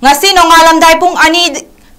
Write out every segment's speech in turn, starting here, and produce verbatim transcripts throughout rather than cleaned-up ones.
ꯉꯁꯤ ꯅꯣꯡꯉꯥꯜꯂꯝꯗꯥꯏ ꯄꯨꯡ ꯑꯅꯤ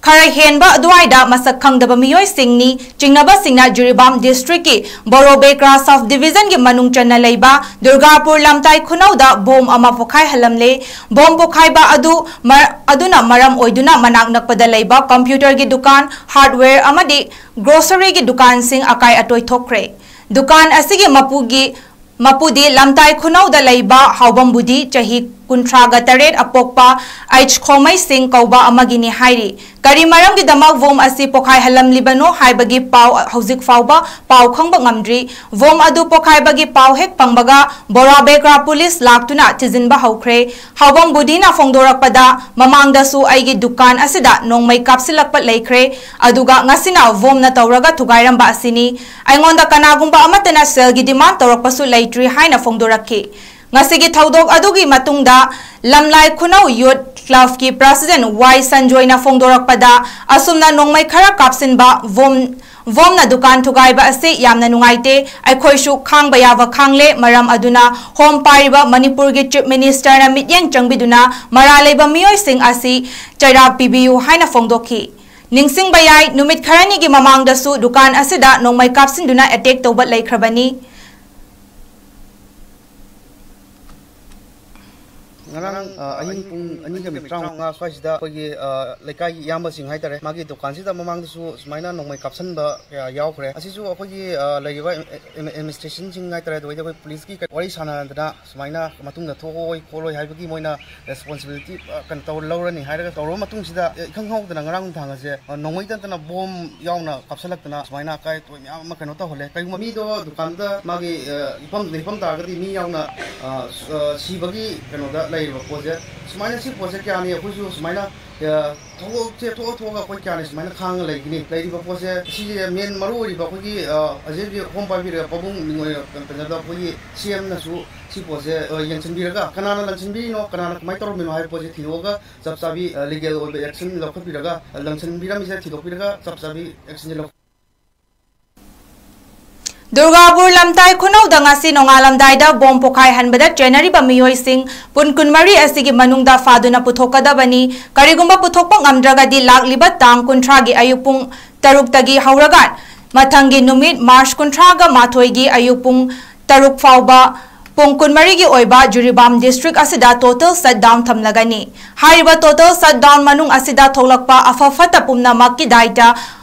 ꯈꯔ ꯍꯦꯟꯕ ꯑꯗꯨꯋꯥꯏꯗ ꯃꯁꯛ ꯈꯪꯗꯕ ꯃꯤꯑꯣꯏꯁꯤꯡꯅꯤ ꯆꯤꯡꯅꯕꯁꯤꯡꯅ ꯖꯤꯔꯤꯕꯥꯝ ꯗꯤꯁꯇ꯭ꯔꯤꯛꯀꯤ ꯕꯣꯔꯣꯕꯦꯀ꯭ꯔꯥ ꯁꯕ ꯗꯤꯕꯤꯖꯟꯒꯤ ꯃꯅꯨꯡ ꯆꯟꯅ ꯂꯩꯕ ꯗꯨꯔꯒꯥꯄꯨꯔ ꯂꯝꯇꯥꯏ ꯈꯨꯅꯧꯗ ꯕꯣꯝ ꯑꯃ ꯄꯣꯈꯥꯏꯍꯜꯂꯝꯂꯦ꯫ ꯕꯣꯝ ꯄꯣꯈꯥꯏꯕ ꯑꯗꯨ ꯃꯔ-, ꯑꯗꯨꯅ ꯃꯔꯝ ꯑꯣꯏꯗꯨꯅ ꯃꯅꯥꯛ ꯅꯛꯄꯗ ꯂꯩꯕ ꯀꯝꯄ꯭ꯌꯨꯇꯔꯒꯤ ꯗꯨꯀꯥꯟ, ꯍꯥꯔꯗꯋꯦꯌꯔ ꯑꯃꯗꯤ ꯒ꯭ꯔꯣꯁꯔꯤꯒꯤ ꯗꯨꯀꯥꯟꯁꯤꯡ ꯑꯀꯥꯏ ꯑꯇꯣꯏ ꯊꯣꯛꯈ꯭ꯔꯦ꯫ ꯗꯨꯀꯥꯟ ꯑꯁꯤꯒꯤ ꯃꯄꯨꯒꯤ ꯃꯄꯨꯗꯤ ꯂꯝꯇꯥꯏ ꯈꯨꯅꯧꯗ ꯂꯩꯕ ꯍꯥꯎꯕꯝꯕꯨꯗꯤ ꯆꯍꯤ ꯀꯨꯟꯊ꯭ꯔꯥꯒ ꯇꯔꯦꯠ ꯑꯄꯣꯛꯄ ꯑꯩꯆ ꯈꯣꯃꯩ ꯁꯤꯡ ꯀꯧꯕ ꯑꯃꯒꯤꯅꯤ ꯍꯥꯏꯔꯤ꯫ ꯀꯔꯤ ꯃꯔꯝꯒꯤꯗꯃꯛ ꯕꯣꯝ ꯑꯁꯤ ꯄꯣꯈꯥꯏꯍꯜꯂꯝꯂꯤꯕꯅꯣ ꯍꯥꯏꯕꯒꯤ ꯄꯥꯎ ꯍꯧꯖꯤꯛ ꯐꯥꯎꯕ ꯄꯥꯎ ꯈꯪꯕ ꯉꯝꯗ꯭ꯔꯤ꯫ ꯕꯣꯝ ꯑꯗꯨ ꯄꯣꯈꯥꯏꯕꯒꯤ ꯄꯥꯎ ꯍꯦꯛ ꯐꯪꯕꯒ ꯕꯣꯔꯥꯕꯦꯀ꯭ꯔꯥ ꯄꯨꯂꯤꯁ ꯂꯥꯛꯇꯨꯅ ꯊꯤꯖꯤꯟꯕ ꯍꯧꯈ꯭ꯔꯦ꯫ ꯍꯥꯎꯕꯝ ꯕꯨꯙꯤꯅ ꯐꯣꯡꯗꯣꯔꯛꯄꯗ, ꯃꯃꯥꯡꯗꯁꯨ ꯑꯩꯒꯤ ꯗꯨꯀꯥꯟ ꯑꯁꯤꯗ ꯅꯣꯡꯃꯩ ꯀꯥꯞꯁꯤꯜꯂꯛꯄ ꯂꯩꯈ꯭ꯔꯦ, ꯑꯗꯨꯒ ꯉꯁꯤꯅ ꯕꯣꯝꯅ ꯇꯧꯔꯒ ꯊꯨꯒꯥꯏꯔꯝꯕ ꯑꯁꯤꯅꯤ꯫ ꯑꯩꯉꯣꯟꯗ ꯀꯅꯥꯒꯨꯝꯕ ꯑꯃꯠꯇꯅ ꯁꯦꯜꯒꯤ ꯗꯤꯃꯥꯟ ꯇꯧꯔꯛꯄꯁꯨ ꯂꯩꯇ꯭ꯔꯤ ꯍꯥꯏꯅ ꯐꯣꯡꯗꯣꯔꯛꯈꯤ꯫ ꯉꯁꯤꯒꯤ ꯊꯧꯗꯣꯛ ꯑꯗꯨꯒꯤ ꯃꯇꯨꯡꯗ ꯂꯝꯂꯥꯏ ꯈꯨꯅꯧ ꯌꯨꯠ ꯀ꯭ꯂꯕꯀꯤ ꯄ꯭ꯔꯁꯤꯗꯦꯟ ꯋꯥꯏ ꯁꯟꯖꯣꯏꯅ ꯐꯣꯡꯗꯣꯔꯛꯄꯗ, ꯑꯁꯨꯝꯅ ꯅꯣꯡꯃꯩ ꯈꯔ ꯀꯥꯞꯁꯤꯟꯕ, ꯕꯣꯝ, ꯕꯣꯝꯅ ꯗꯨꯀꯥꯟ ꯊꯨꯒꯥꯏꯕ ꯑꯁꯤ ꯌꯥꯝꯅ ꯅꯨꯡꯉꯥꯏꯇꯦ꯫ ꯑꯩꯈꯣꯏꯁꯨ ꯈꯥꯡꯕ ꯌꯥꯕ ꯈꯥꯡꯂꯦ꯫ ꯃꯔꯝ ꯑꯗꯨꯅ ꯍꯣꯝ ꯄꯥꯏꯔꯤꯕ ꯃꯅꯤꯄꯨꯔꯒꯤ ꯆꯤꯐ ꯃꯤꯅꯤꯁꯇꯔꯅ ꯃꯤꯠꯌꯦꯡ ꯆꯪꯕꯤꯗꯨꯅ ꯃꯔꯥꯜ ꯂꯩꯕ ꯃꯤꯑꯣꯏꯁꯤꯡ ꯑꯁꯤ ꯆꯩꯔꯥꯛ ꯄꯤꯕꯤꯌꯨ ꯍꯥꯏꯅ ꯐꯣꯡꯗꯣꯛꯈꯤ꯫ ꯅꯤꯡꯁꯤꯡꯕ ꯌꯥꯏ, ꯅꯨꯃꯤꯠ ꯈꯔꯅꯤꯒꯤ ꯃꯃꯥꯡꯗꯁꯨ ꯗꯨꯀꯥꯟ ꯑꯁꯤꯗ ꯅꯣꯡꯃꯩ ꯀꯥꯞꯁꯤꯟꯗꯨꯅ ꯑꯦꯇꯦꯛ ꯇꯧꯕ ꯂꯩꯈ꯭ꯔꯕꯅꯤ꯫ ꯉꯔꯥꯡ, ꯑ, ꯑꯍꯤꯡ ꯄꯨꯡ ꯑꯅꯤꯒ ꯃꯤꯅꯤꯠ ꯇꯔꯥꯃꯉꯥ ꯁ꯭ꯋꯥꯏꯁꯤꯗ ꯑꯩꯈꯣꯏꯒꯤ, ꯑ, ꯂꯩꯀꯥꯏꯒꯤ ꯏꯌꯥꯝꯕꯁꯤꯡ ꯍꯥꯏꯇꯥꯔꯦ, ꯃꯥꯒꯤ ꯗꯨꯀꯥꯟꯁꯤꯗ ꯃꯃꯥꯡꯗꯁꯨ ꯁꯨꯃꯥꯏꯅ ꯅꯣꯡꯃꯩ ꯀꯥꯞꯁꯤꯟꯕ ꯀꯌꯥ ꯌꯥꯎꯈ꯭ꯔꯦ꯫ ꯑꯁꯤꯁꯨ ꯑꯩꯈꯣꯏꯒꯤ, ꯑ, ꯂꯩꯔꯤꯕ ꯑꯦ-, ꯑꯦ-, ꯑꯦꯗꯃꯤꯅꯤꯁꯇ꯭ꯔꯦꯁꯟꯁꯤꯡ ꯍꯥꯏꯇꯥꯔꯦ, ꯑꯗꯨꯗꯩꯗꯤ ꯑꯩꯈꯣꯏ ꯄꯨꯂꯤꯁꯀꯤ ꯋꯥꯔꯤ ꯁꯥꯟꯅꯗꯅ ꯁꯨꯃꯥꯏꯅ ꯃꯇꯨꯡꯗ ꯊꯣꯛꯑꯣꯏ ꯈꯣꯠꯂꯣꯏ ꯍꯥꯏꯕꯒꯤ ꯃꯣꯏꯅ ꯔꯦꯁꯄꯣꯟꯁꯤꯕꯤꯂꯤꯇꯤ, ꯑ, ꯀꯩꯅꯣ ꯇꯧꯔ ꯂꯧꯔꯅꯤ ꯍꯥꯏꯔꯒ ꯇꯧꯔꯕ ꯃꯇꯨꯡꯁꯤꯗ, ꯑ, ꯏꯈꯪ ꯈꯪꯍꯧꯗꯅ ꯉꯔꯥꯡ ꯅꯨꯡꯗꯥꯡ ꯑꯁꯦ, ꯑ, ꯅꯣꯡꯃꯩꯗ ꯅꯠꯇꯅ ꯕꯣꯝ ꯌꯥꯎꯅ ꯀꯥꯞꯁꯤꯜꯂꯛꯇꯅ ꯁꯨꯃꯥꯏꯅ ꯑꯀꯥꯏ ꯑꯇꯣꯏ ꯃꯌꯥꯝ ꯑꯃ ꯀꯩꯅꯣ ꯇꯧꯍꯜꯂꯦ꯫ ꯀꯩꯒꯨꯝꯕ ꯃꯤꯗꯣ ꯗꯨꯀꯥꯟꯗ ꯃꯥꯒꯤ, ꯑ, ꯏꯐꯝꯗꯨꯗ ꯏꯐꯝ ꯇꯥꯔꯒꯗꯤ ꯃꯤ ꯌꯥꯎꯅ, ꯑ, ꯁ-, ꯑ, ꯁꯤꯕꯒꯤ ꯀꯩꯅꯣꯗ ꯂꯩꯔꯤꯕ ꯄꯣꯠꯁꯦ, ꯁꯨꯃꯥꯏꯅ ꯁꯤ ꯄꯣꯠꯁꯦ ꯀꯌꯥꯅꯤ ꯑꯩꯈꯣꯏꯁꯨ ꯁꯨꯃꯥꯏꯅ, ꯑ, ꯊꯣꯛꯂꯛꯁꯦ, ꯊꯣꯛꯑ ꯊꯣꯛꯑꯒ ꯑꯩꯈꯣꯏ ꯀꯌꯥꯅꯤ ꯁꯨꯃꯥꯏꯅ ꯈꯥꯡꯉ ꯂꯩꯒꯅꯤ? ꯂꯩꯔꯤꯕ ꯄꯣꯠꯁꯦ ꯁꯤꯁꯦ ꯃꯦꯟ ꯃꯔꯨ ꯑꯣꯏꯔꯤꯕ ꯑꯩꯈꯣꯏꯒꯤ, ꯑ, ꯍꯧꯖꯤꯛ ꯍꯧꯖꯤꯛ ꯍꯣꯝ ꯄꯥꯏꯕꯤꯔꯤꯕ ꯄꯥꯕꯨꯡ ꯃꯤꯡ ꯑꯣꯏꯅ ꯀꯩꯅꯣꯗ ꯑꯩꯈꯣꯏꯒꯤ ꯁꯤ ꯑꯦꯝꯅꯁꯨ ꯁꯤ ꯄꯣꯠꯁꯦ, ꯑ, ꯌꯦꯡꯁꯤꯟꯕꯤꯔꯒ ꯀꯅꯥꯅ ꯂꯪꯁꯤꯟꯕꯤꯔꯤꯅꯣ, ꯀꯅꯥꯅ ꯀꯃꯥꯏꯅ ꯇꯧꯔꯝꯃꯤꯅꯣ ꯍꯥꯏꯕ ꯄꯣꯠꯁꯦ ꯊꯤꯗꯣꯛꯑꯒ ꯆꯞ ꯆꯥꯕꯤ, ꯑ, ꯂꯤꯒꯦꯜ ꯑꯣꯏꯕ ꯑꯦꯛꯁꯟ ꯂꯧꯈꯠꯄꯤꯔꯒ, ꯑ, ꯂꯪꯁꯤꯟꯕꯤꯔꯝꯃꯤꯁꯦ ꯊꯤꯗꯣꯛꯄꯤꯔꯒ ꯆꯞ ꯆꯥꯕꯤ ꯑꯦꯛꯁꯟꯁꯦ ꯂꯧ- ꯗꯨꯔꯒꯥꯄꯨꯔ ꯂꯝꯇꯥꯏ ꯈꯨꯅꯧꯗ ꯉꯁꯤ ꯅꯣꯡꯉꯥꯜꯂꯝꯗꯥꯏꯗ ꯕꯣꯝ ꯄꯣꯈꯥꯏꯍꯟꯕꯗ ꯆꯦꯟꯅꯔꯤꯕ ꯃꯤꯑꯣꯏꯁꯤꯡ ꯄꯨꯡ ꯀꯨꯟꯃꯔꯤ ꯑꯁꯤꯒꯤ ꯃꯅꯨꯡꯗ ꯐꯥꯗꯨꯅ ꯄꯨꯊꯣꯛꯀꯗꯕꯅꯤ꯫ ꯀꯔꯤꯒꯨꯝꯕ ꯄꯨꯊꯣꯛꯄ ꯉꯝꯗ꯭ꯔꯒꯗꯤ ꯂꯥꯛꯂꯤꯕ ꯇꯥꯡ ꯀꯨꯟꯊ꯭ꯔꯥꯒꯤ ꯑꯌꯨꯛ ꯄꯨꯡ ꯇꯔꯨꯛꯇꯒꯤ ꯍꯧꯔꯒ ꯃꯊꯪꯒꯤ ꯅꯨꯃꯤꯠ ꯃꯥꯔꯆ ꯀꯨꯟꯊ꯭ꯔꯥꯒ ꯃꯥꯊꯣꯏꯒꯤ ꯑꯌꯨꯛ ꯄꯨꯡ ꯇꯔꯨꯛ ꯐꯥꯎꯕ ꯄꯨꯡ ꯀꯨꯟꯃꯔꯤꯒꯤ ꯑꯣꯏꯕ ꯖꯤꯔꯤꯕꯥꯝ ꯗꯤꯁꯇ꯭ꯔꯤꯛ ꯑꯁꯤꯗ ꯇꯣꯇꯦꯜ ꯁꯠꯗꯥꯎꯟ ꯊꯝꯂꯒꯅꯤ꯫ ꯍꯥꯏꯔꯤꯕ ꯇꯣꯇꯦꯜ ꯁꯠꯗꯥꯎꯟ ꯃꯅꯨꯡ ꯑꯁꯤꯗ ꯊꯣꯛꯂꯛꯄ ꯑꯐ ꯐꯠꯇ ꯄꯨꯝꯅꯃꯛꯀꯤ ꯗꯥꯏꯇ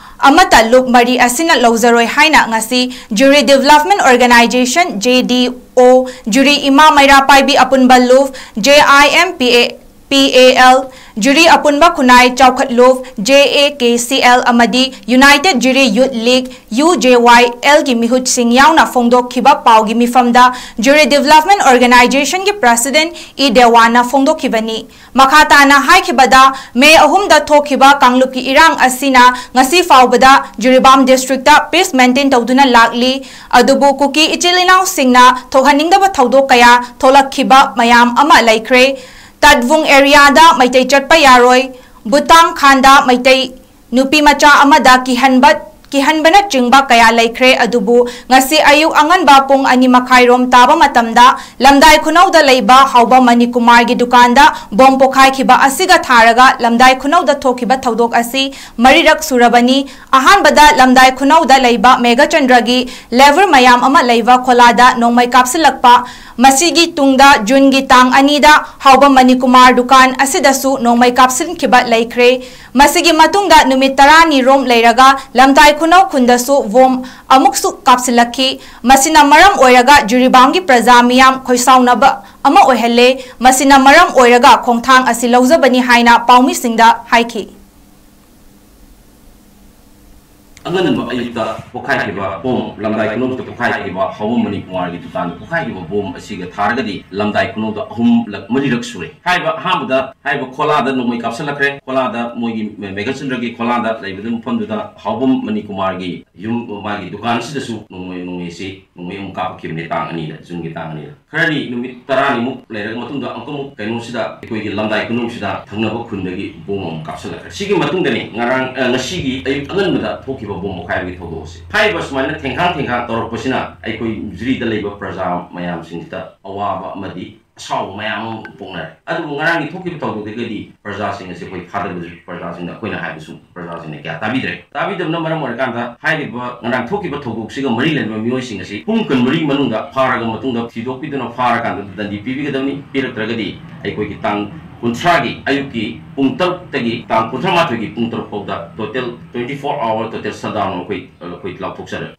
ꯑꯃꯠꯇ ꯂꯨꯞ ꯃꯔꯤ ꯑꯁꯤꯅ ꯂꯧꯖꯔꯣꯏ ꯍꯥꯏꯅ ꯉꯁꯤ ꯖꯨꯔꯤ ꯗꯤꯕꯦꯂꯞꯃꯦꯟ ꯑꯣꯔꯒꯅꯥꯏꯖꯦꯁꯟ, ꯖꯦ ꯗꯤ ꯑꯣ, ꯖꯨꯔꯤ ꯏꯃꯥ ꯃꯩꯔꯥ ꯄꯥꯏꯕꯤ ꯑꯄꯨꯟꯕ ꯂꯨꯞ, J I M P A, P A L, jury ꯑꯄꯨꯟꯕ ꯈꯨꯟꯅꯥꯏ ꯆꯥꯎꯈꯠ ꯂꯨꯞ, J A K S L, ꯑꯃꯗꯤ united Juri youth league, U J Y ꯑꯦꯜꯒꯤ ꯃꯤꯍꯨꯠꯁꯤꯡ ꯌꯥꯎꯅ ꯐꯣꯡꯗꯣꯛꯈꯤꯕ ꯄꯥꯎꯒꯤ ꯃꯤꯐꯝꯗ ꯖꯨꯔꯤ ꯗꯤꯕꯦꯂꯞꯃꯦꯟ ꯑꯣꯔꯒꯅꯥꯏꯖꯦꯁꯟꯒꯤ ꯄ꯭ꯔꯁꯤꯗꯦꯟ ꯏ ꯗꯦꯋꯥꯅ ꯐꯣꯡꯗꯣꯛꯈꯤꯕꯅꯤ꯫ ꯃꯈꯥ ꯇꯥꯅ ꯍꯥꯏꯈꯤꯕꯗ, ꯃꯦ ꯑꯍꯨꯝꯗ ꯊꯣꯛꯈꯤꯕ ꯀꯥꯡꯂꯨꯞꯀꯤ ꯏꯔꯥꯡ ꯑꯁꯤꯅ ꯉꯁꯤ ꯐꯥꯎꯕꯗ ꯖꯤꯔꯤꯕꯥꯝ ꯗꯤꯁꯇ꯭ꯔꯤꯛꯇ ꯄꯤꯁ ꯃꯦꯟꯇꯦꯟ ꯇꯧꯗꯨꯅ ꯂꯥꯛꯂꯤ꯫ ꯑꯗꯨꯕꯨ ꯀꯨꯀꯤ ꯏꯆꯤꯜ ꯏꯅꯥꯎꯁꯤꯡꯅ ꯊꯣꯛꯍꯟꯅꯤꯡꯗꯕ ꯊꯧꯗꯣꯛ ꯀꯌꯥ ꯊꯣꯛꯂꯛꯈꯤꯕ ꯃꯌꯥꯝ ꯑꯃ ꯂꯩꯈ꯭ꯔꯦ꯫ ꯇꯠꯕꯨꯡ ꯑꯦꯔꯤꯌꯥꯗ ꯃꯩꯇꯩ ꯆꯠꯄ ꯌꯥꯔꯣꯏ, ꯕꯨꯇꯥꯡ ꯈꯥꯟꯗ ꯃꯩꯇꯩ ꯅꯨꯄꯤ ꯃꯆꯥ ꯑꯃꯗ ꯀꯤꯍꯟꯕ, ꯀꯤꯍꯟꯕꯅꯆꯤꯡꯕ ꯀꯌꯥ ꯂꯩꯈ꯭ꯔꯦ꯫ ꯑꯗꯨꯕꯨ ꯉꯁꯤ ꯑꯌꯨꯛ ꯑꯉꯟꯕ ꯄꯨꯡ ꯑꯅꯤ ꯃꯈꯥꯏꯔꯣꯝ ꯇꯥꯕ ꯃꯇꯝꯗ ꯂꯝꯗꯥꯏ ꯈꯨꯅꯧꯗ ꯂꯩꯕ ꯍꯥꯎꯕꯝ ꯃꯅꯤꯀꯨꯃꯥꯔꯒꯤ ꯗꯨꯀꯥꯟꯗ ꯕꯣꯝ ꯄꯣꯈꯥꯏꯈꯤꯕ ꯑꯁꯤꯒ ꯊꯥꯔꯒ ꯂꯝꯗꯥꯏ ꯈꯨꯅꯧꯗ ꯊꯣꯛꯈꯤꯕ ꯊꯧꯗꯣꯛ ꯑꯁꯤ ꯃꯔꯤꯔꯛ ꯁꯨꯔꯕꯅꯤ꯫ ꯑꯍꯥꯟꯕꯗ ꯂꯝꯗꯥꯏ ꯈꯨꯅꯧꯗ ꯂꯩꯕ ꯃꯦꯘꯆꯟꯗ꯭ꯔꯒꯤ ꯂꯦꯕꯔ ꯃꯌꯥꯝ ꯑꯃ ꯂꯩꯕ ꯈꯣꯂꯥꯗ ꯅꯣꯡꯃꯩ ꯀꯥꯞꯁꯤꯜꯂꯛꯄ, ꯃꯁꯤꯒꯤ ꯇꯨꯡꯗ ꯖꯨꯟꯒꯤ ꯇꯥꯡ ꯑꯅꯤꯗ ꯍꯥꯎꯕꯝ ꯃꯅꯤꯀꯨꯃꯥꯔ ꯗꯨꯀꯥꯟ ꯑꯁꯤꯗꯁꯨ ꯅꯣꯡꯃꯩ ꯀꯥꯞꯁꯤꯟꯈꯤꯕ ꯂꯩꯈ꯭ꯔꯦ꯫ ꯃꯁꯤꯒꯤ ꯃꯇꯨꯡꯗ ꯅꯨꯃꯤꯠ ꯇꯔꯥꯅꯤ ꯔꯣꯝ ꯂꯩꯔꯒ ꯂꯝꯗꯥꯏ ꯈꯨꯅꯧ ꯈꯨꯟꯗꯁꯨ ꯕꯣꯝ ꯑꯃꯨꯛꯁꯨ ꯀꯥꯞꯁꯤꯜꯂꯛꯈꯤ꯫ ꯃꯁꯤꯅ ꯃꯔꯝ ꯑꯣꯏꯔꯒ ꯖꯤꯔꯤꯕꯥꯝꯒꯤ ꯄ꯭ꯔꯖꯥ ꯃꯤꯌꯥꯝ ꯈꯣꯏꯁꯥꯎꯅꯕ ꯑꯃ ꯑꯣꯏꯍꯜꯂꯦ꯫ ꯃꯁꯤꯅ ꯃꯔꯝ ꯑꯣꯏꯔꯒ ꯈꯣꯡꯊꯥꯡ ꯑꯁꯤ ꯂꯧꯖꯕꯅꯤ ꯍꯥꯏꯅ ꯄꯥꯎꯃꯤꯁꯤꯡꯗ ꯍꯥꯏꯈꯤ꯫ ꯑꯉꯟꯕ ꯑꯌꯨꯛꯇ ꯄꯣꯈꯥꯏꯈꯤꯕ ꯕꯣꯝ, ꯂꯝꯗꯥꯏ ꯈꯨꯅꯧꯗ ꯄꯣꯈꯥꯏꯈꯤꯕ ꯍꯥꯎꯕꯝ ꯃꯅꯤꯀꯨꯃꯥꯔꯒꯤ ꯗꯨꯀꯥꯟꯗ ꯄꯣꯈꯥꯏꯈꯤꯕ ꯕꯣꯝ ꯑꯁꯤꯒ ꯊꯥꯔꯒꯗꯤ ꯂꯝꯗꯥꯏ ꯈꯨꯅꯧꯗ ꯑꯍꯨꯝꯂꯛ, ꯃꯔꯤꯔꯛ ꯁꯨꯔꯦ꯫ ꯍꯥꯏꯔꯤꯕ ꯑꯍꯥꯟꯕꯗ ꯍꯥꯏꯔꯤꯕ ꯈꯣꯂꯥꯗ ꯅꯣꯡꯃꯩ ꯀꯥꯞꯁꯤꯜꯂꯛꯈ꯭ꯔꯦ꯫ ꯈꯣꯂꯥꯗ ꯃꯣꯏꯒꯤ ꯃꯦ-, ꯃꯦꯘꯆꯟꯗ꯭ꯔꯒꯤ ꯈꯣꯂꯥꯗ ꯂꯩꯕꯗꯨ ꯃꯐꯝꯗꯨꯗ ꯍꯥꯎꯕꯝ ꯃꯅꯤꯀꯨꯃꯥꯔꯒꯤ ꯌꯨꯝ, ꯃꯥꯒꯤ ꯗꯨꯀꯥꯟꯁꯤꯗꯁꯨ ꯅꯣꯡꯃꯩ, ꯅꯣꯡꯃꯩꯁꯤ, ꯅꯣꯡꯃꯩ ꯑꯃꯨꯛ ꯀꯥꯞꯄꯛꯈꯤꯕꯅꯦ ꯇꯥꯡ ꯑꯅꯤꯗ, ꯖꯨꯟꯒꯤ ꯇꯥꯡ ꯑꯅꯤꯗ꯫ ꯈꯔꯅꯤ, ꯅꯨꯃꯤꯠ ꯇꯔꯥꯅꯤꯃꯨꯛ ꯂꯩꯔꯕ ꯃꯇꯨꯡꯗ ꯑꯃꯨꯛꯀ ꯑꯃꯨꯛ ꯀꯩꯅꯣꯁꯤꯗ, ꯑꯩꯈꯣꯏꯒꯤ ꯂꯝꯗꯥꯏ ꯈꯨꯅꯧꯁꯤꯗ ꯊꯪꯅꯕ ꯈꯨꯟꯗꯒꯤ ꯕꯣꯝ ꯑꯃꯨꯛ ꯀꯥꯞꯁꯤꯜꯂꯛꯈ꯭ꯔꯦ꯫ ꯁꯤꯒꯤ ꯃꯇꯨꯡꯗꯅꯤ ꯉꯔꯥꯡ, ꯑ, ꯉꯁꯤꯒꯤ ꯑꯌꯨꯛ ꯑꯉꯟꯕꯗ ꯊꯣꯛꯈꯤꯕ ꯃꯕꯨꯡ ꯃꯈꯥꯏꯕꯒꯤ ꯊꯧꯗꯣꯛ ꯑꯁꯤ꯫ ꯍꯥꯏꯔꯤꯕ ꯁꯨꯃꯥꯏꯅ ꯊꯦꯡꯈꯥꯡ ꯊꯦꯡꯈꯥꯡ ꯇꯧꯔꯛꯄꯁꯤꯅ ꯑꯩꯈꯣꯏ ꯖꯨꯔꯤꯗ ꯂꯩꯕ ꯄ꯭ꯔꯖꯥ ꯃꯌꯥꯝꯁꯤꯡꯁꯤꯗ ꯑꯋꯥꯕ ꯑꯃꯗꯤ ꯑꯁꯥꯎꯕ ꯃꯌꯥꯝ ꯑꯃ ꯄꯣꯛꯅꯔꯦ꯫ ꯑꯗꯨꯕꯨ ꯉꯔꯥꯡꯒꯤ ꯊꯣꯛꯈꯤꯕ ꯊꯧꯗꯣꯛꯇꯨꯗꯒꯤꯗꯤ ꯄ꯭ꯔꯖꯥꯁꯤꯡ ꯑꯁꯤ ꯑꯩꯈꯣꯏ ꯐꯥꯗꯕꯁꯨ ꯄ꯭ꯔꯖꯥꯁꯤꯡꯗ ꯑꯩꯈꯣꯏꯅ ꯍꯥꯏꯕꯁꯨ ꯄ꯭ꯔꯖꯥꯁꯤꯡꯅ ꯀꯌꯥ ꯇꯥꯕꯤꯗ꯭ꯔꯦ꯫ ꯇꯥꯕꯤꯗꯕꯅ ꯃꯔꯝ ꯑꯣꯏꯔꯀꯥꯟꯗ ꯍꯥꯏꯔꯤꯕ ꯉꯔꯥꯡ ꯊꯣꯛꯈꯤꯕ ꯊꯧꯗꯣꯛꯁꯤꯒ ꯃꯔꯤ ꯂꯩꯅꯕ ꯃꯤꯑꯣꯏꯁꯤꯡ ꯑꯁꯤ ꯄꯨꯡ ꯀꯨꯟꯃꯔꯤ ꯃꯅꯨꯡꯗ ꯐꯥꯔꯒ ꯃꯇꯨꯡꯗ ꯊꯤꯗꯣꯛꯄꯤꯗꯨꯅ ꯐꯥꯔꯀꯥꯟꯗ ꯗꯟꯗꯤ ꯄꯤꯕꯤꯒꯗꯕꯅꯤ꯫ ꯄꯤꯔꯛꯇ꯭ꯔꯒꯗꯤ ꯑꯩꯈꯣꯏꯒꯤ ꯇꯥꯡ ꯀꯨꯟꯊ꯭ꯔꯥꯒꯤ ꯑꯌꯨꯛꯀꯤ ꯄꯨꯡ ꯇꯔꯨꯛꯇꯒꯤ ꯇꯥꯡ ꯀꯨꯟꯊ꯭ꯔꯥ ꯃꯥꯊꯣꯏꯒꯤ ꯄꯨꯡ ꯇꯔꯨꯛ ꯐꯥꯎꯗ total twenty four hour total shutdown ꯑꯩꯈꯣꯏ, ꯑꯩꯈꯣꯏ ꯂꯥꯎꯊꯣꯛꯆꯔꯦ꯫